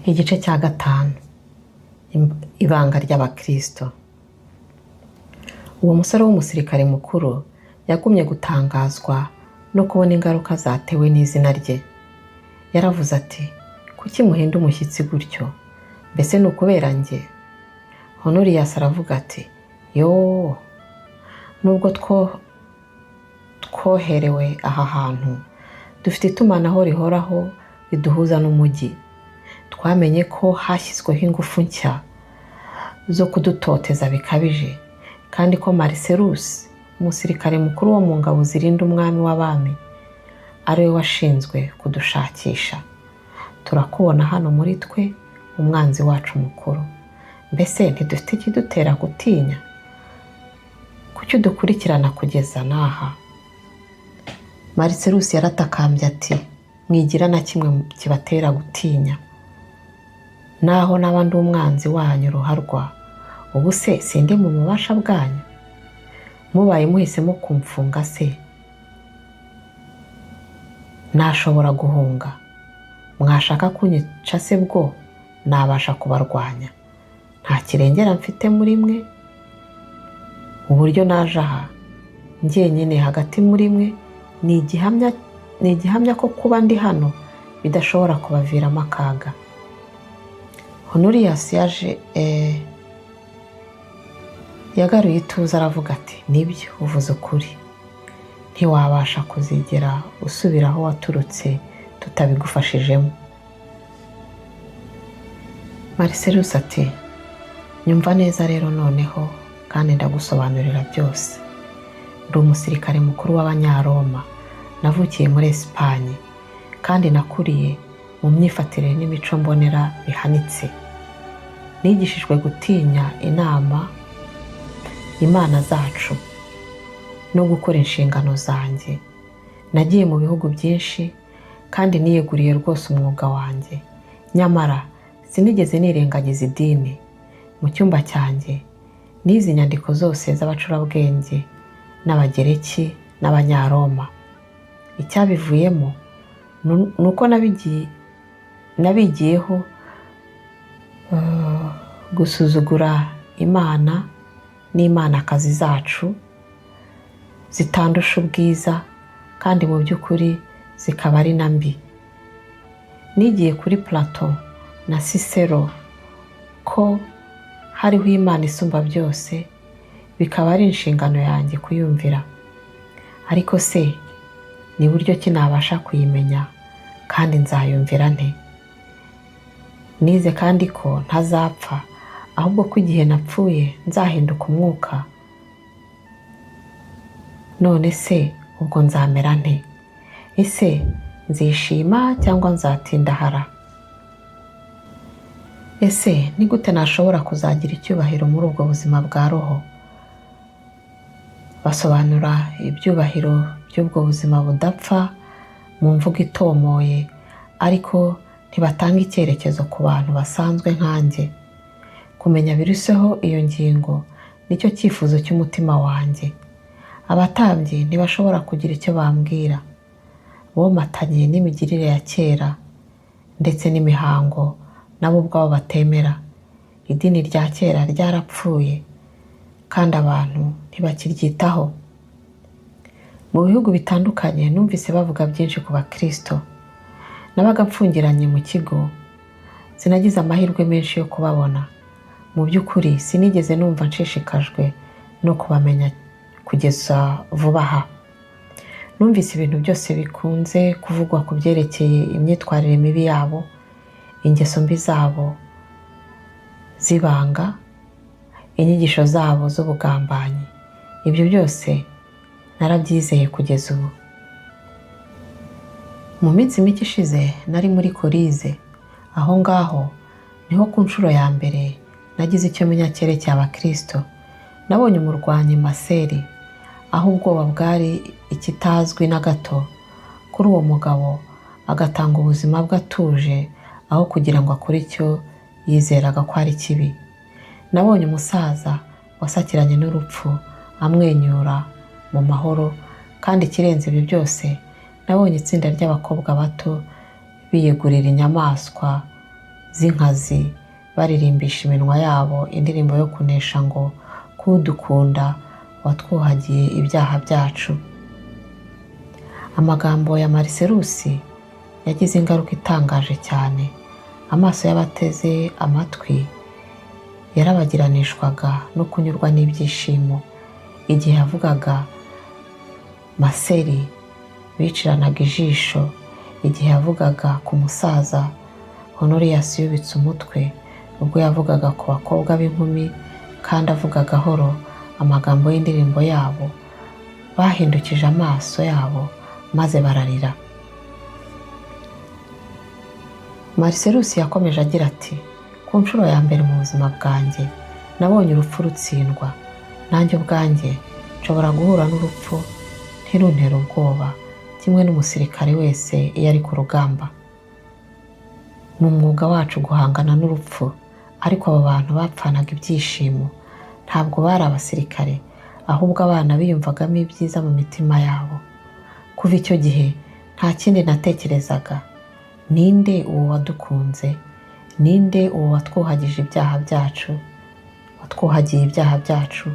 Igice cya gatanu, ibanga ry'Abakristo. Uwo musore w'umusirikare mukuru yagumye gutangazwa no kubona ingaruka zatewe n'izina rye. Yaravuze ati: "Kuki muhinda umushyitsi gutyo? Mbese ni ukubera njye?" Honorius aravuga ati: "Yoo, nubwo twoherewe aha hantu, dufite itumanaho rihoraho riduhuza n'umujyi. Twamenye ko hashyizweho ingufu nshya zo kudutoteza bikabije, kandi ko Marcellus, umusirikare mukuru wo mu ngabo zirinda umwami w'abami, ari we washinzwe kudushakisha. Turakubona hano muri twe, umwanzi wacu mukuru. Mbese ntidufite ikidutera gutinya? Kuki udukurikirana kugeza n'aha?" Marcellus yaratakambye ati: "Mwigira na kimwe kibatera gutinya. Naho naba ndi umwanzi wanyu ruharwa, ubu se sindi mu bubasha bwanyu? Mubaye muhisemo kumfunga se, nashobora guhunga? Mwashaka kunyica se bwo, nabasha kubarwanya? Nta kirengera mfite muri mwe. Uburyo naje aha njyenyine hagati muri mwe ni igihamya ko kuba ndi hano bidashobora kubaviramo akaga." Honorius yaje yagaruye ituze, aravuga ati: "Nibyo, uvuze ukuri. Ntiwabasha kuzigera usubira aho waturutse tutabigufashijemo." Marcellus ati: "Nyumva neza rero noneho, kandi ndagusobanurira byose. Ndi umusirikare mukuru w'Abanyaroma. Navukiye muri Esipanye kandi nakuriye mu myifatire n'imico mbonera bihanitse. Nigishijwe gutinya inama imana zacu no gukora inshingano zanjye. Nagiye mu bihugu byinshi kandi niyeguriye rwose umwuga wanjye. Nyamara sinigeze nirengagiza idini. Mu cyumba cyanjye n'izi nyandiko zose z'abacurabwenge n'Abagereki n'Abanyaroma. Icyabivuyemo ni uko nabigiyeho gusuzugura imana n'imanakazi zacu zitandusha ubwiza, kandi mu by'ukuri zikaba ari na mbi. Nigiye kuri Plato na Cicero ko hariho Imana isumba byose, bikaba ari inshingano yanjye kuyumvira. Ariko se ni buryo ki nabasha kuyimenya, kandi nzayumvira nte? Nize kandi ko ntazapfa, ahubwo ko igihe napfuye nzahinduka umwuka. None se ubwo nzamera nte? Ese nzishima cyangwa nzatindahara? Ese ni gute nashobora kuzagira icyubahiro muri ubwo buzima bwa roho? Basobanura ibyubahiro by'ubwo buzima budapfa mu mvugo itomoye, ariko ntibatanga icyerekezo ku bantu basanzwe nkanjye. Kumenya biruseho iyo ngingo nicyo cyifuzo cy'umutima wanjye. Abatambyi ntibashobora kugira icyo bambwira. Bomatanye n'imigirire ya kera ndetse n'imihango nabo ubwabo batemera. Idini rya kera ryarapfuye kandi abantu ntibakiryitaho. Mu bihugu bitandukanye numvise bavuga byinshi ku Bakristo. Nabaga mfungiranye mu kigo, sinagize amahirwe menshi yo kubabona. Mu by'ukuri sinigeze numva nshishikajwe no kubamenya kugeza vuba aha. Numvise ibintu byose bikunze kuvugwa ku byerekeye imyitwarire mibi yabo, ingeso mbi zabo z'ibanga, inyigisho zabo z'ubugambanyi. Ibyo byose narabyizeye kugeza ubu. Mu minsi mike ishize nari muri Korize. Aho ngaho niho ku nshuro ya mbere nagize icyo menya cyerekeye Abakristo. Nabonye umurwanyi Maseri, aho ubwoba bwari ikitazwi na gato kuri uwo mugabo, agatanga ubuzima bwe atuje aho kugira ngo akore icyo yizeraga ko ari kibi. Nabonye umusaza wasakiranye n'urupfu amwenyura mu mahoro, kandi ikirenze ibyo byose, nabonye itsinda ry'abakobwa bato biyegurira inyamaswa z'amashyamba. z'inkazi baririmbisha iminwa yabo indirimbo yo kunesha ngo kudukunda watwuhagiye ibyaha byacu. Amagambo ya Mariserusi yagize ingaruka itangaje cyane. Amaso y'abateze amatwi yarabagiranishwaga no kunyurwa n'ibyishimo. Igihe yavugaga Maseri biciranaga ijisho. Igihe yavugaga ku musaza Honoriyasi yubitse umutwe. Ubwo yavugaga ku bakobwa b'inkumi kandi avuga gahoro amagambo y'indirimbo yabo, bahindukije amaso yabo maze bararira. Mariserusi yakomeje agira ati: "Ku nshuro ya mbere mu buzima bwanjye nabonye urupfu rutsindwa. Nanjye ubwanjye nshobora guhura n'urupfu ntiruntere ubwoba, kimwe n'umusirikare wese iyo ari ku rugamba. Ni umwuga wacu guhangana n'urupfu, ariko abo bantu bapfanaga ibyishimo. Ntabwo bari abasirikare, ahubwo abana biyumvagamo ibyiza mu mitima yabo. Kuva icyo gihe nta kindi natekerezaga: ninde uwo wadukunze? Ninde uwo watwuhagije ibyaha byacu, watwuhagiye ibyaha byacu?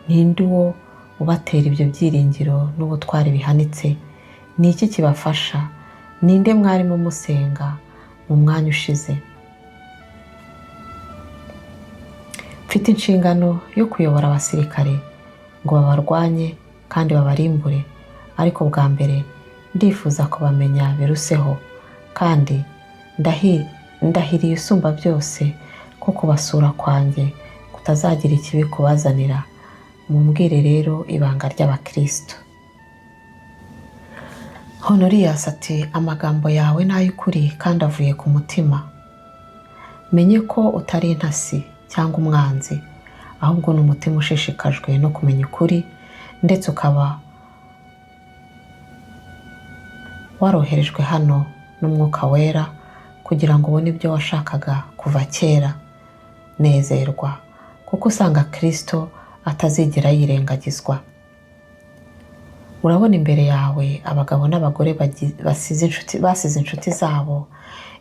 Ninde uwo ubatera ibyo byiringiro n'ubutwari bihanitse? Ni iki kibafasha? Ninde mwarimo musenga mu mwanya ushize? Mfite inshingano yo kuyobora abasirikare ngo babarwanye kandi babarimbure, ariko bwa mbere ndifuza kubamenya biruseho, kandi ndahiriye Usumba byose ko kubasura kwanjye kutazagira ikibi kubazanira. Mumbwire rero ibanga ry'abakristo." Honoriyasi ati: "Amagambo yawe ni ay'ukuri kandi avuye ku mutima. Menye ko utari intasi cyangwa umwanzi, ahubwo ni umutima ushishikajwe no kumenya ukuri, ndetse ukaba waroherejwe hano n'Umwuka Wera kugira ngo ubone ibyo washakaga kuva kera. Nezerwa kuko usanga Kristo atazigera yirengagizwa. Urabona imbere yawe abagabo n'abagore basize inshuti zabo,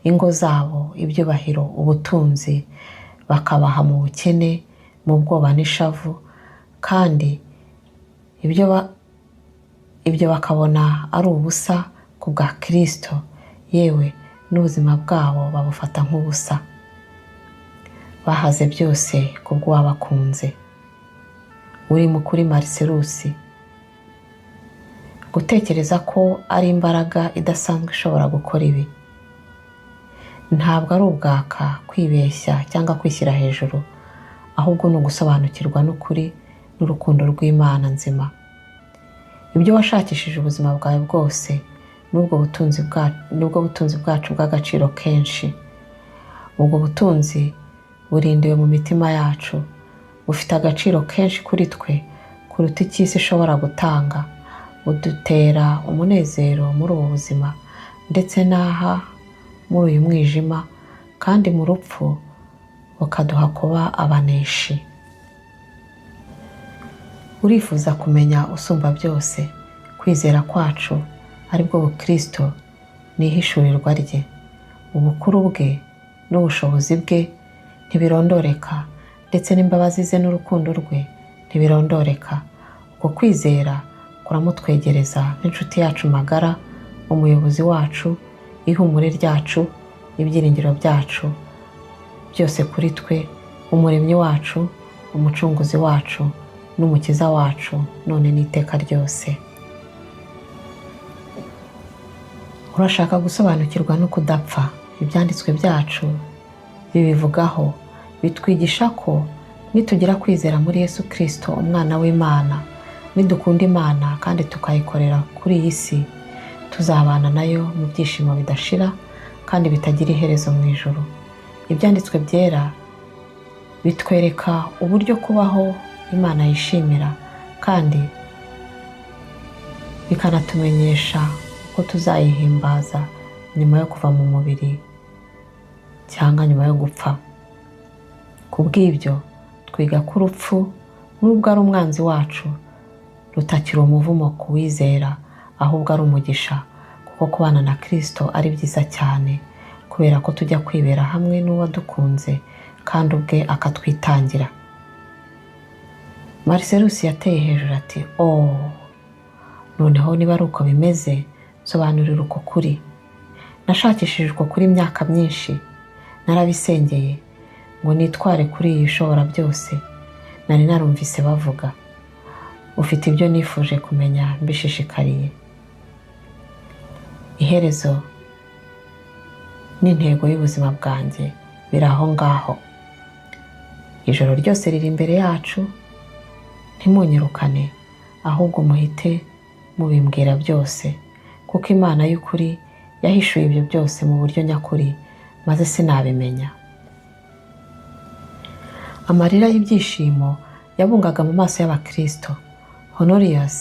ingo zabo, ibyubahiro, ubutunzi, bakabaha mu bukene, mu bwoba n'ishavu, kandi ibyo bakabona ari ubusa ku bwa Kristo, yewe n'ubuzima bwabo babufata nk'ubusa. Bahaze byose kubw'uwabakunze. Uri mukuri Mariserusi. Gutekereza ko ari imbaraga idasanzwe ishobora gukora ibi ntabwo ari ubwaka, kwibeshya cyangwa kwishyira hejuru, ahubwo ni ugusobanukirwa n'ukuri n'urukundo rw'Imana nzima. Ibyo washakishije ubuzima bwawe bwose nubwo butunzi bwacu bw'agaciro kenshi. Ubwo butunzi burindiwe mu mitima yacu, bufite agaciro kenshi kuri twe kuruta icyo isi ishobora gutanga. Budutera umunezero muri ubu buzima ndetse n'aha muri uyu mwijima, kandi mu rupfu bukaduha kuba abaneshi. Urifuza kumenya Usumba byose. Kwizera kwacu aribwo bukristo ni ihishurirwa rye. Ubukuru bwe n'ubushobozi bwe ntibirondoreka, ndetse n'imbabazi ze n'urukundo rwe ntibirondoreka. Uko kwizera kuramutwegereza nk'inshuti yacu magara, umuyobozi wacu, ihumure ryacu, ibyiringiro byacu byose kuri twe, umuremyi wacu, umucunguzi wacu n'umukiza wacu, none n'iteka ryose. Urashaka gusobanukirwa no kudapfa. Ibyanditswe byacu bibivugaho, bitwigisha ko nitugira kwizera muri Yesu Kristo umwana w'Imana, nidukunda Imana kandi tukayikorera kuri iyi si, tuzabana nayo mu byishimo bidashira kandi bitagira iherezo mu ijuru. Ibyanditswe byera bitwereka uburyo kubaho Imana yishimira, kandi bikanatumenyesha uko tuzayihimbaza nyuma yo kuva mu mubiri cyangwa nyuma yo gupfa. Ku bw'ibyo twiga ko urupfu, nubwo ari umwanzi wacu, rutakiri umuvumo ku wizera, ahubwo ari umugisha, kuko kubana na Kristo ari byiza cyane. Kubera ko tujya kwibera hamwe n'uwadukunze kandi ubwe akatwitangira. Marcellus yateye hejuru ati: "Oh, noneho niba ari uko bimeze, nsobanurira uko kuri. Nashakishije uko kuri imyaka myinshi. Narabisengeye ngo nitware kuri iyi ishobora byose nari narumvise bavuga. Ufite ibyo nifuje kumenya mbishishikariye. Iherezo n'intego y'ubuzima bwanjye biri aho ngaho. Ijoro ryose riri imbere yacu. Ntimunyirukane, ahubwo muhite mubimbwira byose, kuko Imana y'ukuri yahishuye ibyo byose mu buryo nyakuri, maze sinabimenya." Amarira y'ibyishimo yabungaga mu maso y'abakristo. Honorius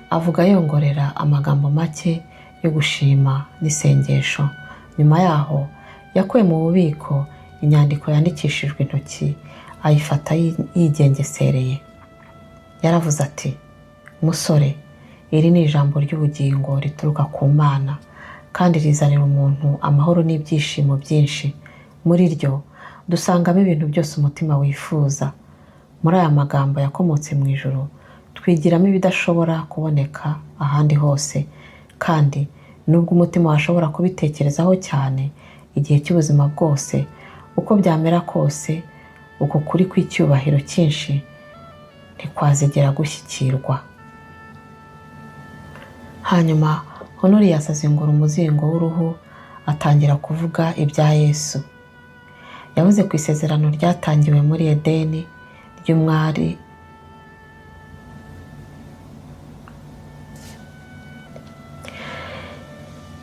avuga yongorera amagambo make yo gushima n'isengesho. Nyuma yaho yakuye mu bubiko inyandiko yandikishijwe intoki, ayifata yigengesereye. Yaravuze ati: "Musore, iri ni ijambo ry'ubugingo rituruka ku Mana, kandi rizanira umuntu amahoro n'ibyishimo byinshi. Muri ryo dusangamo ibintu byose umutima wifuza. Muri aya magambo yakomotse mu ijuru twigiramo ibidashobora kuboneka ahandi hose, kandi nubwo umutima washobora kubitekerezaho cyane igihe cy'ubuzima bwose, uko byamera kose uko kuri kw'icyubahiro cyinshi ntikwazigera gushyikirwa." Hanyuma Honorius azingura umuzingo w'uruhu, atangira kuvuga ibya Yesu. Yavuze ku isezerano ryatangiwe muri Edeni ry'umwari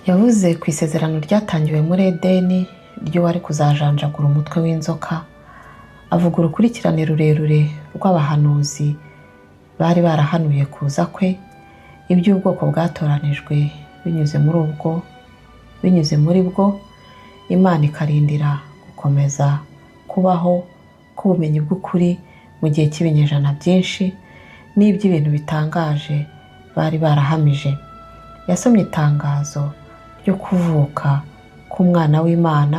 Yavuze ku isezerano ryatangiwe muri Edeni ry'uwari kuzajanjagura umutwe w'inzoka. Avuga urukurikirane rurerure rw'abahanuzi bari barahanuye kuza kwe, iby'ubwoko bwatoranijwe binyuze muri bwo Imana ikarindira gukomeza kubaho k'ubumenyi bw'ukuri mu gihe cy'ibinyejana byinshi, n'iby'ibintu bitangaje bari barahamije. Yasomye itangazo ryo kuvuka k'umwana w'Imana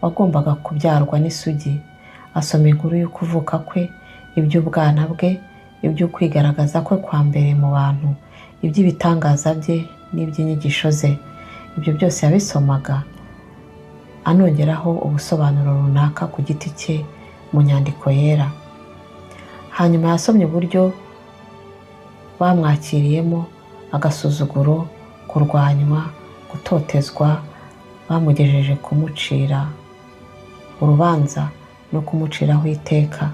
wagombaga kubyarwa n'isugi, asoma inkuru y'ukuvuka kwe, iby'ubwana bwe, iby'ukwigaragaza kwe kwa mbere mu bantu, iby'ibitangaza bye n'iby'inyigisho ze. Ibyo byose yabisomaga anongeraho ubusobanuro runaka ku giti cye mu nyandiko yera. Hanyuma yasomye uburyo bamwakiriyemo agasuzuguro, kurwanywa, gutotezwa, bamugejeje kumucira urubanza no kumuciraho iteka.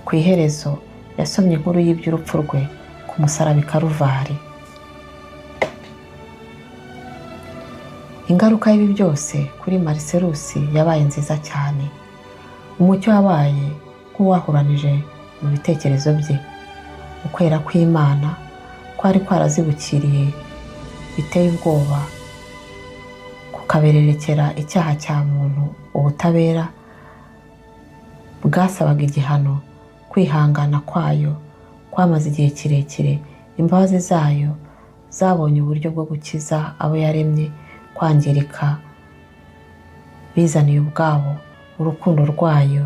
Ku iherezo yasomye inkuru y'iby'urupfu rwe ku musaraba i Karuvari. Ingaruka y'ibi byose kuri Marcellus yabaye nziza cyane. Umucyo wabaye nk'uwahuranije mu bitekerezo bye. Ukwera kw'Imana kwari kwarazibukiriye biteye ubwoba, kukabererekera icyaha cya muntu. Ubutabera bwasabaga igihano. Kwihangana kwayo kwamaze igihe kirekire. Imbabazi zayo zabonye uburyo bwo gukiza abo yaremye kwangirika bizaniye ubwabo. Urukundo rwayo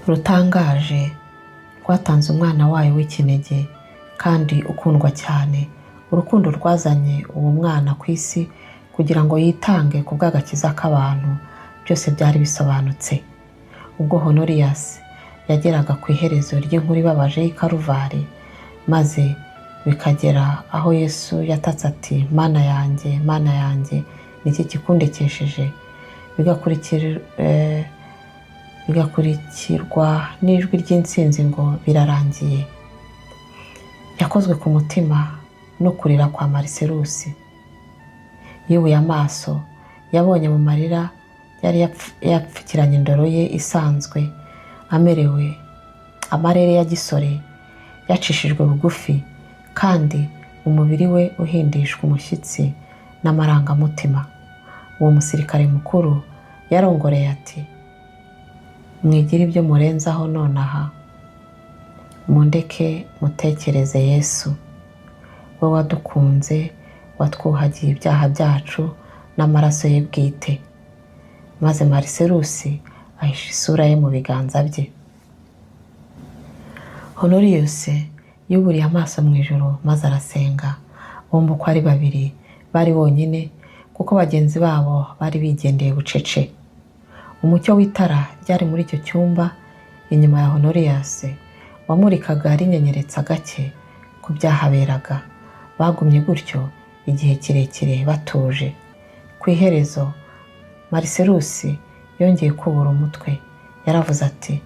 rutangaje rwatanze umwana wayo w'ikinege kandi ukundwa cyane. Urukundo rwazanye uwo mwana ku isi kugira ngo yitange ku bw'agakiza k'abantu. Byose byari bisobanutse ubwo Honorius yageraga ku iherezo ry'inkuru ibabaje y'i Karuvari, maze bikagera aho Yesu yatatse ati: "Mana yanjye, Mana yanjye, niki kikundekesheje?" Bigakurikirwa n'ijwi ry'intsinzi ngo: "Birarangiye." Yakozwe ku mutima no kurira kwa Marcellus. Yubuye amaso, yabonye mu marira yari yapfukiranye indoro ye isanzwe amerewe amarere ya gisore, yacishijwe bugufi, kandi umubiri we uhindishwa umushyitsi n'amarangamutima. Uwo musirikare mukuru yarongoreye ati: "Mwigire ibyo murenzaho nonaha, mundeke mutekereze Yesu, we wadukunze, watwuhagiye ibyaha byacu. n'amaraso ye bwite. Maze Mariserusi ahisha isura ye mu biganza bye. Honorius yuburiye amaso mu ijuru maze arasenga. Bombi uko ari babiri bari bonyine, kuko bagenzi babo bari bigendeye bucece. Umucyo w'itara ryari muri icyo cyumba inyuma ya Honorius wamurikaga rinyenyeretsa gake ku byahaberaga. Bagumye gutyo igihe kirekire batuje. Ku iherezo Mariserusi yongeye kubura umutwe. Yaravuze ati: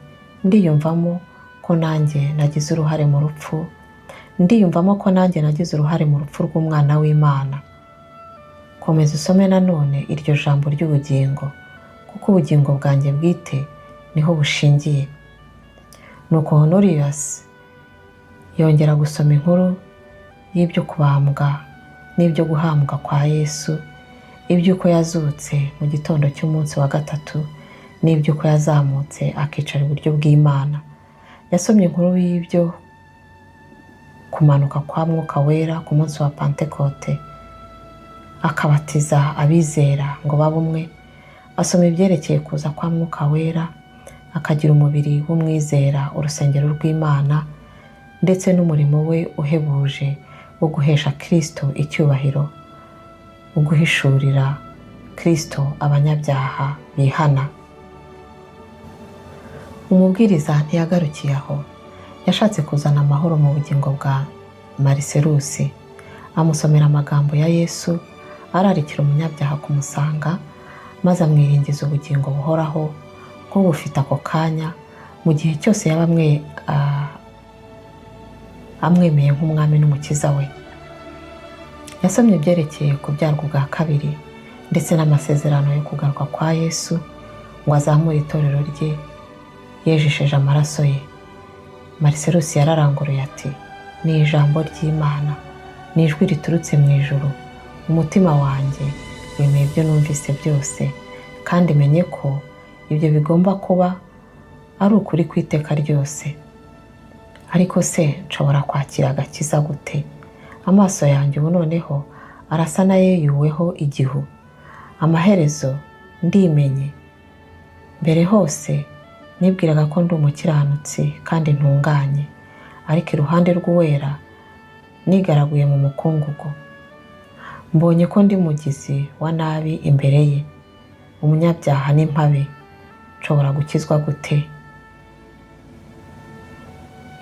"Ndiyumvamo ko nanjye nagize uruhare mu rupfu, ndiyumvamo ko nanjye nagize uruhare mu rupfu rw'umwana w'Imana." Komeza usome nanone iryo jambo ry'ubugingo, kuko ubugingo bwanjye bwite niho bushingiye. Nuko Honorius yongera gusoma inkuru y'ibyo kubambwa n'ibyo guhambwa kwa Yesu, iby'uko yazutse mu gitondo cy'umunsi wa gatatu, n'iby'uko yazamutse akicara iburyo bw'Imana. Yasomye inkuru y'ibyo kumanuka kwa Mwuka Wera ku munsi wa Pantekote, akabatiza abizera ngo babe umwe. Asoma ibyerekeye kuza kwa Mwuka Wera, akagira umubiri w'umwizera urusengero rw'Imana, ndetse n'umurimo we uhebuje wo guhesha Kristo icyubahiro, wo guhishurira Kristo abanyabyaha bihana. Umubwiriza ntiyagarukiye aho. Yashatse kuzana amahoro mu bugingo bwa Mariserusi, amusomera amagambo ya Yesu ararikira umunyabyaha kumusanga, maze amwiringiza ubugingo buhoraho nk'ubufite ako kanya, mu gihe cyose yaba amwemeye nk'umwami n'umukiza we. Yasomye ibyerekeye kubyarwa ubwa kabiri, ndetse n'amasezerano yo kugaruka kwa Yesu ngo azamure itorero rye yejesheje amaraso ye. Mariserusi yararanguruye ati: "Ni ijambo ry'Imana, ni ijwi riturutse mu ijuru. Umutima wanjye wemeye ibyo numvise byose, kandi menye ko ibyo bigomba kuba ari ukuri ku iteka ryose. Ariko se nshobora kwakira agakiza gute? Amaso yanjye ubu noneho arasa n'ayeyuweho igihu. Amaherezo ndimenye. Mbere hose nibwiraga ko ndi umukiranutsi kandi ntunganye, ariko iruhande rw'uwera nigaraguye mu mukungugu. Mbonye ko ndi mugizi wa nabi imbere ye, umunyabyaha n'impabe. Nshobora gukizwa gute?"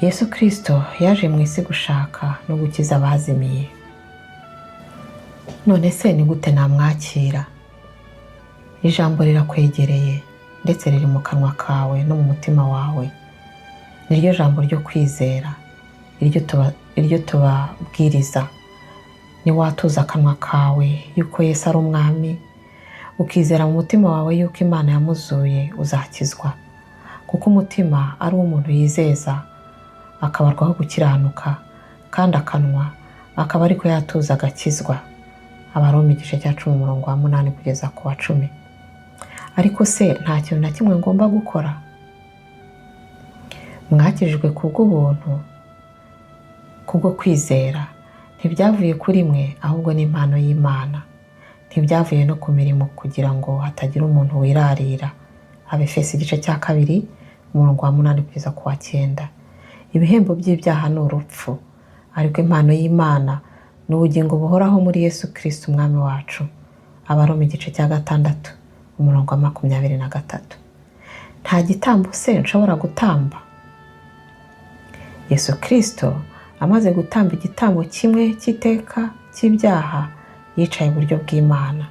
Yesu Kirisito yaje mu isi gushaka no gukiza abazimiye. None se ni gute namwakira? Ijambo rirakwegereye, ndetse riri mu kanwa kawe no mu mutima wawe. Niryo jambo ryo kwizera, iryo tubabwiriza. Niwatuza akanwa kawe yuko Yesu ari umwami, ukizera mu mutima wawe yuko Imana yamuzuye, uzakizwa. Kuko umutima ari uwo umuntu yizeza akabarwaho gukiranuka, kandi akanwa akaba ariko yatuza agakizwa. Abaroma igice cya 10, umurongo wa 8 kugeza ku wa 10. Ariko se nta kintu na kimwe ngomba gukora? Mwakijijwe kubw'ubuntu, kubwo kwizera. Ntibyavuye kuri mwe, ahubwo ni impano y'Imana. Ntibyavuye no ku mirimo, kugira ngo hatagira umuntu wirarira. Abefesi igice cya 2, umurongo wa 8 kugeza ku wa 9. Ibihembo by'ibyaha ni urupfu, ariko impano y'Imana ni ubugingo buhoraho muri Yesu Kirisiti umwami wacu. Abaroma igice cya 6, umurongo wa 23. Nta gitambo se nshobora gutamba? Yesu Kirisito amaze gutamba igitambo kimwe cy'iteka cy'ibyaha, yicaye iburyo bw'Imana.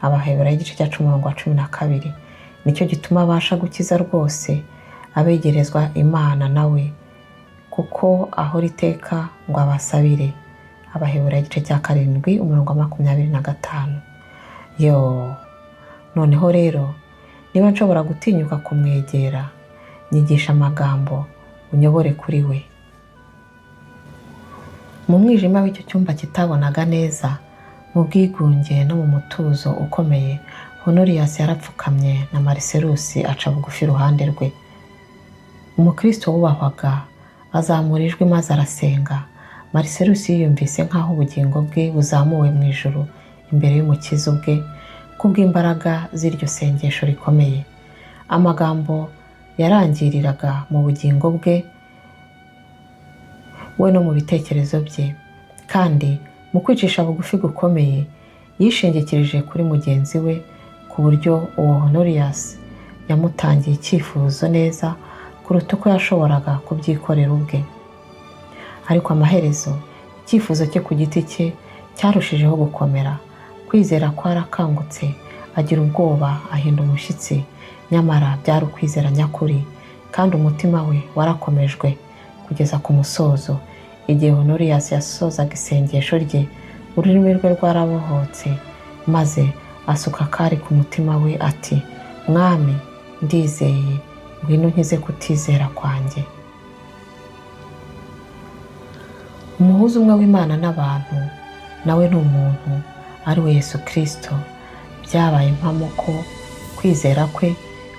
Abaheburayo igice cya 10, umurongo wa 12. Nicyo gituma abasha gukiza rwose abegerezwa Imana nawe, kuko ahora iteka ngo abasabire. Abaheburayo igice cya 7, umurongo wa 25. Yo, noneho rero niba nshobora gutinyuka kumwegera, nyigisha amagambo, unyobore kuri we. Mu mwijima w'icyo cyumba kitabonaga neza, mu bwigunge no mu mutuzo ukomeye, Honorius yarapfukamye na Mariserusi aca bugufi iruhande rwe. Umukristo wubahwaga azamura ijwi maze arasenga. Mariserusi yiyumvise nk'aho ubugingo bwe buzamuwe mu ijuru imbere y'Umukiza ubwe. Kubw'imbaraga z'iryo sengesho rikomeye, amagambo yarangiriraga mu bugingo bwe we no mu bitekerezo bye, kandi mu kwicisha bugufi gukomeye yishingikirije kuri mugenzi we, ku buryo uwo Honorius yamutangiye icyifuzo neza kuruta uko yashoboraga kubyikorera ubwe. Ariko amaherezo icyifuzo cye ku giti cye cyarushijeho gukomera. Kwizera kwarakangutse, agira ubwoba, ahinda umushyitsi. Nyamara byari ukwizera nyakuri, kandi umutima we warakomejwe kugeza ku musozo. Igihe Honorius yasozaga isengesho rye, ururimi rwe rwarabohotse, maze asuka akari ku mutima we ati: "Mwami, ndizeye, ngwino unkize kutizera kwanjye." Umuhuza umwe w'Imana n'abantu, nawe ni umuntu, ari we Yesu Kirisito. Byabaye impamo ko kwizera kwe,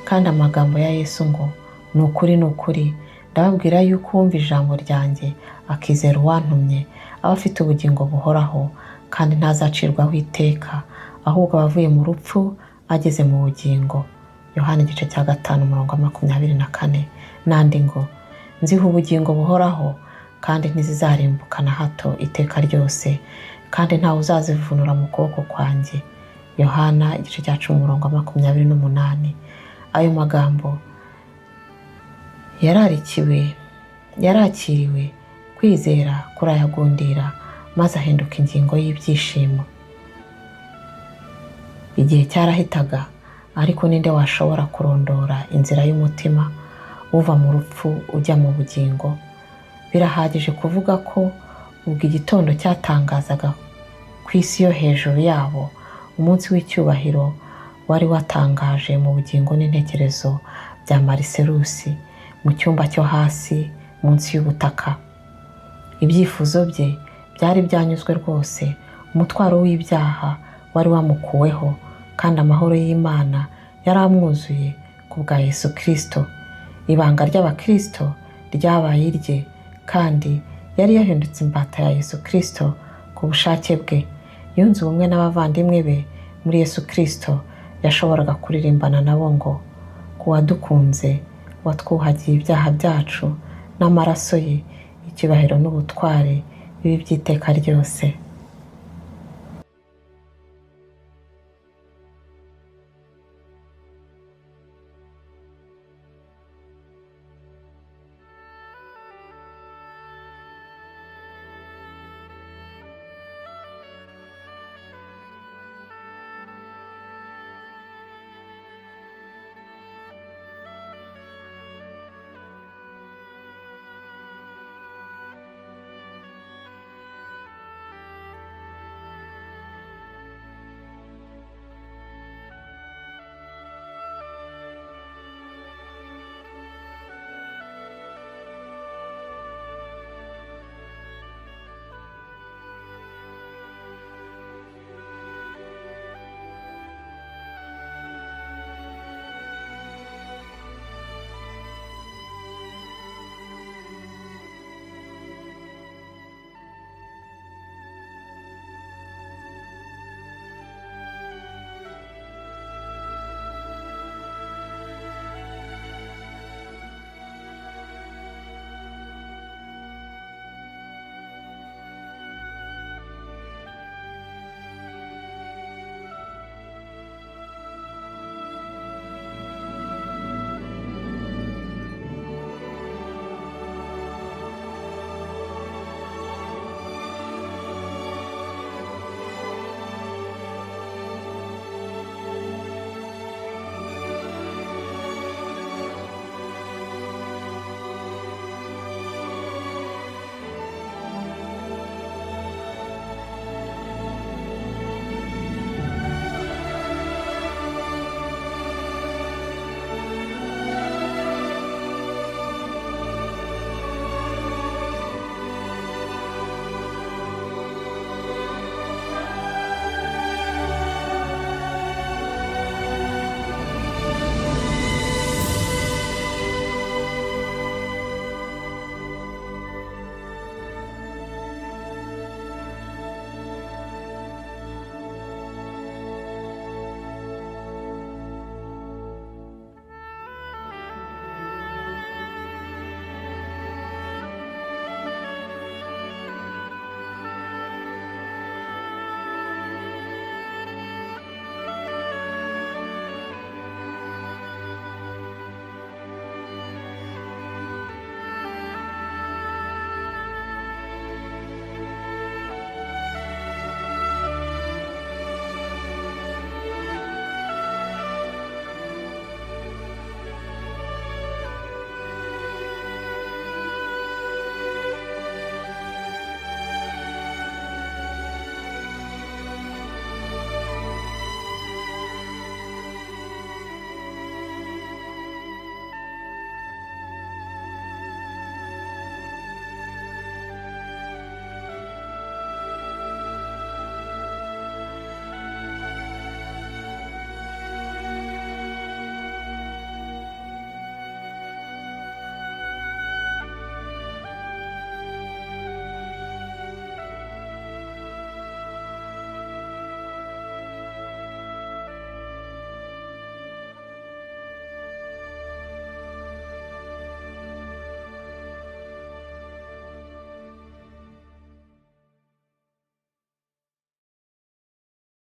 kandi amagambo ya Yesu ngo: "Ni ukuri, ni ukuri, ndababwira yuko uwumva ijambo ryanjye akizera uwantumye aba afite ubugingo buhoraho, kandi ntazacirwaho iteka, ahubwo aba avuye mu rupfu ageze mu bugingo." Yohana igice cya 5 umurongo wa 24. N'andi ngo: "Nziha ubugingo buhoraho, kandi ntizizarimbuka na hato iteka ryose, kandi ntawe uzazivunura mu kuboko kwanjye." Yohana igice cya 10 umurongo wa 28. Ayo magambo yararikiwe, yarakiriwe, kwizera kurayagundira, maze ahinduka ingingo y'ibyishimo. Igihe cyarahitaga, ariko ninde washobora kurondora inzira y'umutima uva mu rupfu ujya mu bugingo? Birahagije kuvuga ko ubwo igitondo cyatangazaga ku isi yo hejuru yabo, umunsi w'icyubahiro wari watangaje mu bugingo n'intekerezo bya Mariserusi mu cyumba cyo hasi munsi y'ubutaka. Ibyifuzo bye byari byanyuzwe rwose, umutwaro w'ibyaha wari wamukuweho, kandi amahoro y'Imana yari amwuzuye ku bwa Yesu Kirisito. Ibanga ry'Abakirisito ryabaye irye, kandi yari yahindutse imbata ya Yesu Kirisito ku bushake bwe. Yunze ubumwe n'abavandimwe be muri Yesu Kirisito. Yashoboraga kuririmbana nabo ngo: "Ku wadukunze, watwuhagiye ibyaha byacu n'amaraso ye, icyubahiro n'ubutware bibe iby'iteka ryose."